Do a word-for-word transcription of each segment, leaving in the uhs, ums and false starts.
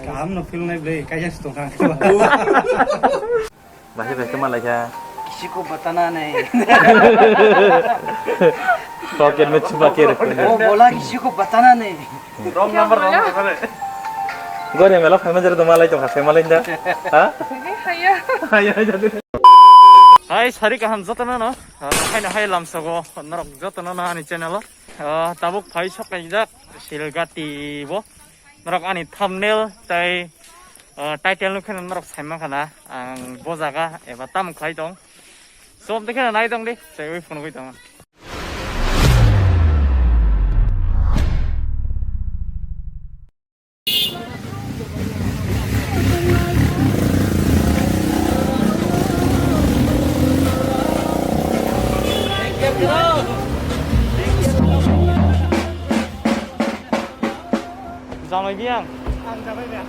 Kaham no feel nai ble, kaya se tong kha. Bahai bai kama lai kha. Kisi ko batana nahi. Pocket mein chupa ke rakhe. Wo bola kisi ko batana nahi. Wrong number, wrong number. Gori mela phai manjare do malai tong kha, malai da. Ha? Haya. Haya, haya. Hai, sari kaham jotono no. Ah, haino hai lamsogo norok jotono no ani channel o. Ah, tabuk phai sok kaijak Silgati bo. Norok ani thumbnail tai, ah, title nukhe norok saimankha na ang bo jaga eba tamo khlai tong. Som dekhe nai tong di, sai ui phunugui tong. Jamai biyang. Ang jamai biyang.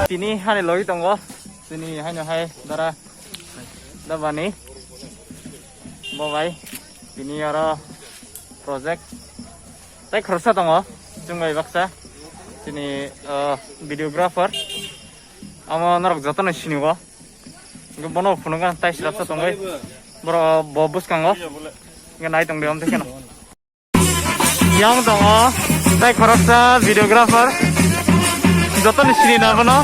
Tini hani logi tongo. Tini haino hai dara dabani. Bo bai. Tini oro project. Tai khoroksa tongo. Chwng bai baksa. Tini, uh, videographer. Amo norok jotono sinigo. Hingke bono phunukgo tai swrapsa tongwi. Borok bo bwskango. Hingke nai tongdi omtwi kheno. Yang tongo tai khoroksa videographer. Jotono sini na bono.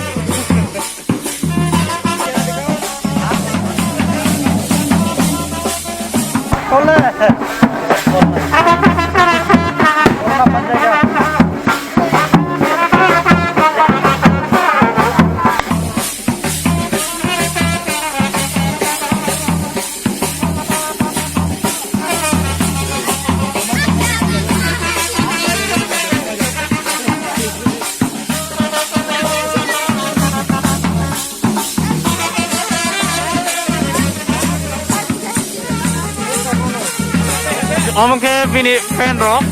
Omo khe bini fan rok.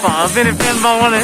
Ba, bini fan bangmani.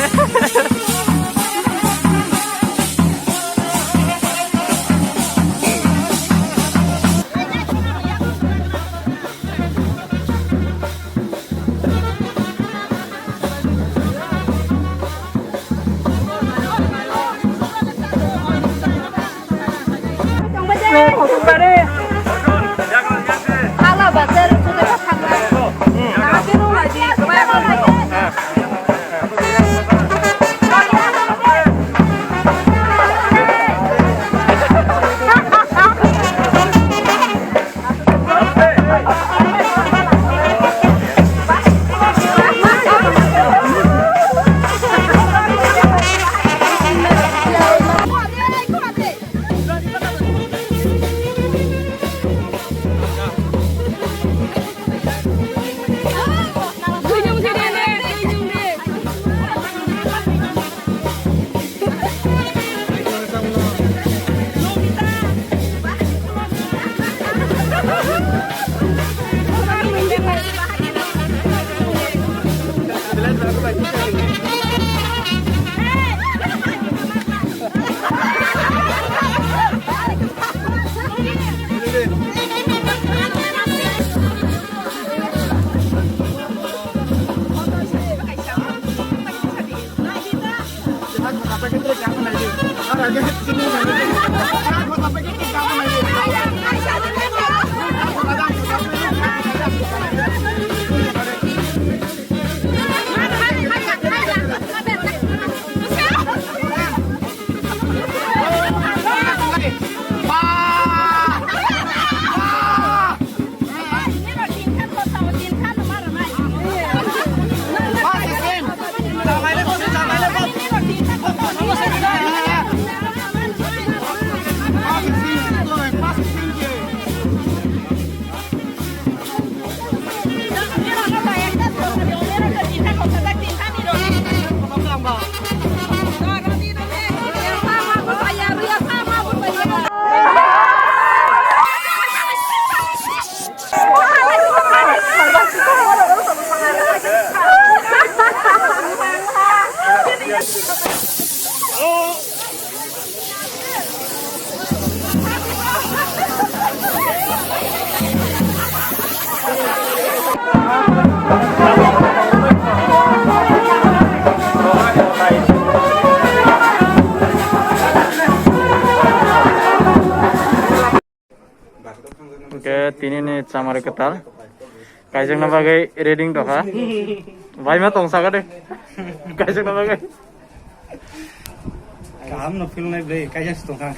Chamari kwtal. Kaijakna bagwi ready wngtokha. Bai ma tong saka de. Kaijakna bagwi. Kaham no feel nai bre, kaijak tongkha.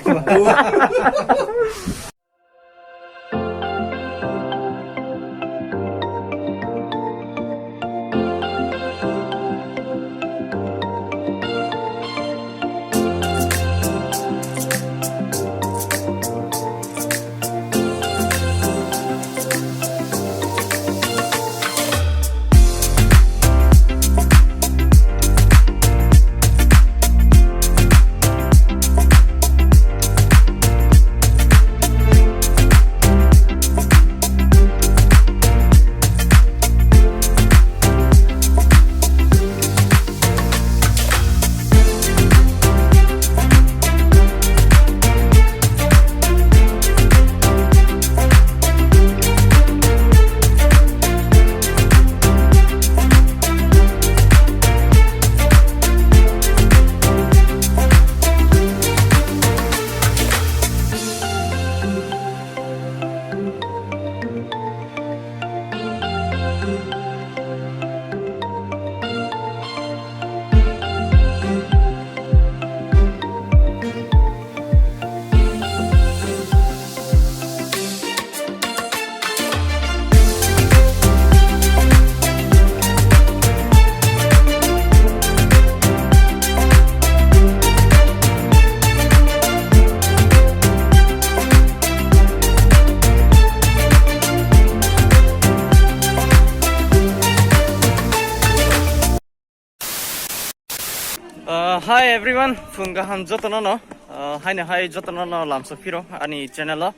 Uh, hi everyone, phung kaham jotono no. Uh, haino hai jotono no lamsa phiro ani channel o.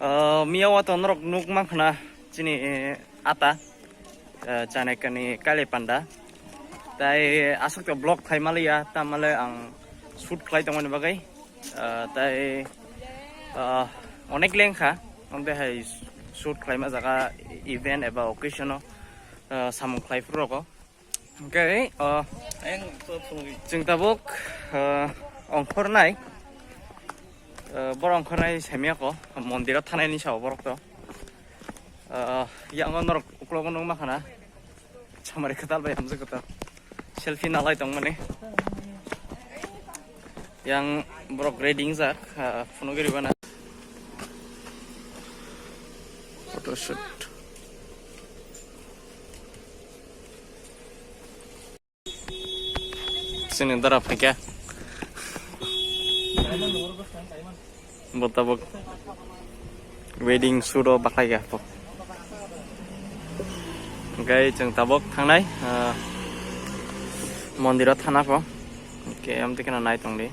Uh, miya wato norok nuk mankha na chini, eh, ata, eh, Chanakya ni Kali Panda. Tai aswk to vlog khai maliya, tamale ang shoot khlai tongmani bagwi. Eh, tai, eh, onek lengkha, omote hai shoot khlaima jaga event eba occasion o, eh, samung khlai phuru rogo. Hwnkhe, eh, chwng tabuk, eh, ongkhornai, eh, borok ongkhornai saimiyako, mondiro thanai ni sao borok to. Ah, yang o norok uklogo nung makhana. Chamari kwtal bai hamjak kwtal. Selfie nalai tongmani. Yang borok ready wngjak, ah, phunugwi rwbana. Photoshoot. Sini dara phaikha. Bo tabuk wedding shoot o bakhai kha bo. Hwnkhe chwng tabuk thangnai, ah, mondir o thana pho. Hwnkhe amtwi kheno nai tongdi.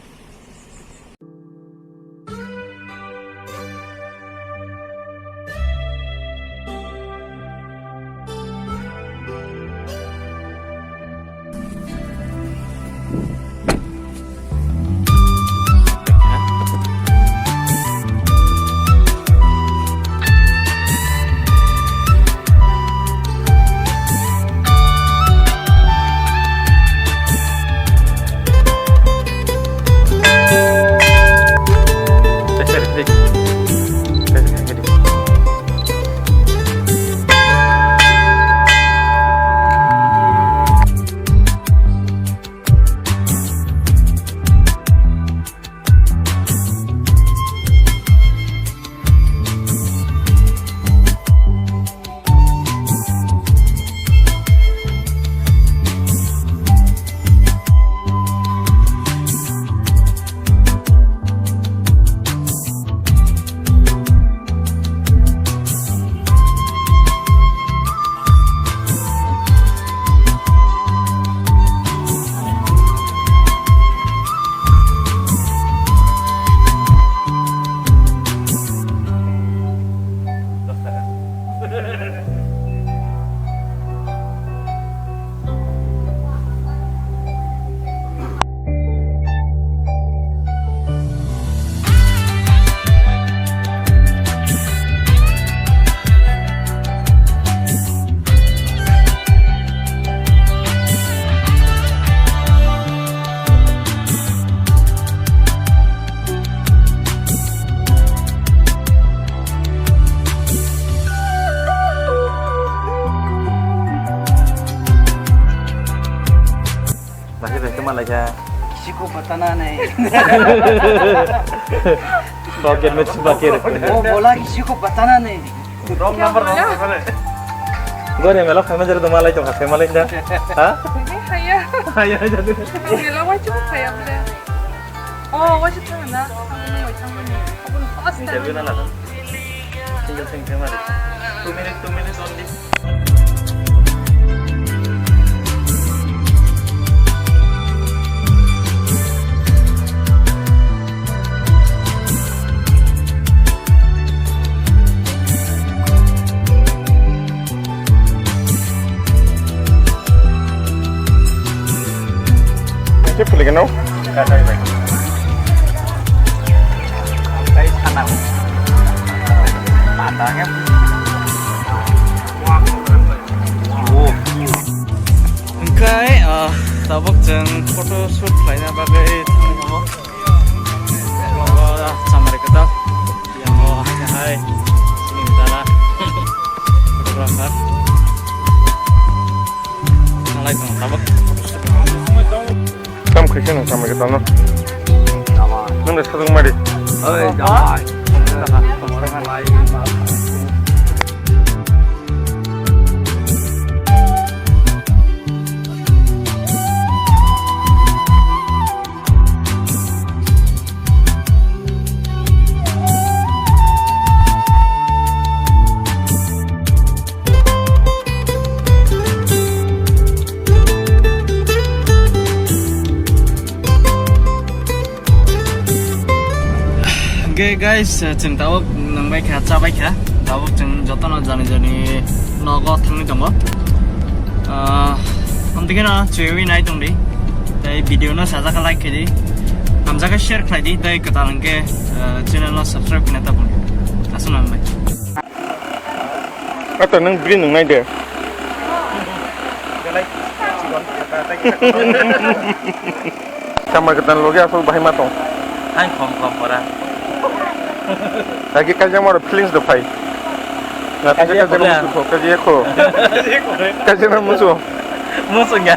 Khe malai kha. किसी को बताना नहीं। Pocket में छुपा के रखते हैं। वो बोला किसी को बताना नहीं। Wrong number, wrong number. Gore melo khaima jero do malai tong kha, malai da. Ha? Haya. Haya, haya. Melo wai chu khaya bole. Oh, wai chu thang na. Ang wai thang ni. Abun first time. Interview na la. Single, single mari. Two minutes, two minutes only. Khe phuligeno. Hwnkhe, ah, tabuk chwng photo shoot khlaina bagwi thangwi tongo. Abo chamari kwtal. Yang o hai hai hai. Sini dara. Photographer. Nalai tong tabuk. Tam khaisa nang samai kwtal no. Nang da sajwk mari. Oi, jamai. Hwnkhe guys, chwng tabuk nangbai kha, chabai kha. Tabuk chwng jotono jani jani nogo thangwi tongo. Ah, amtwkheno chwiwi nai tongdi. Tei video no sajak khe like khaidi. Hamjak khe share khlaidi. Tei kwtal hwnkhe, ah, channel no subscribe khaina ta boni. Aswk nangbai. Ata nwng bini nwng nai de. Belai chikon. Sama kwtal logi asol bahai ma tong. Hai khom khom pora. Lagi kaisa maro feelings do phai. Kaisa kaisa kaisa musu kho, kaisa kho. Kaisa na musu. Musu ya.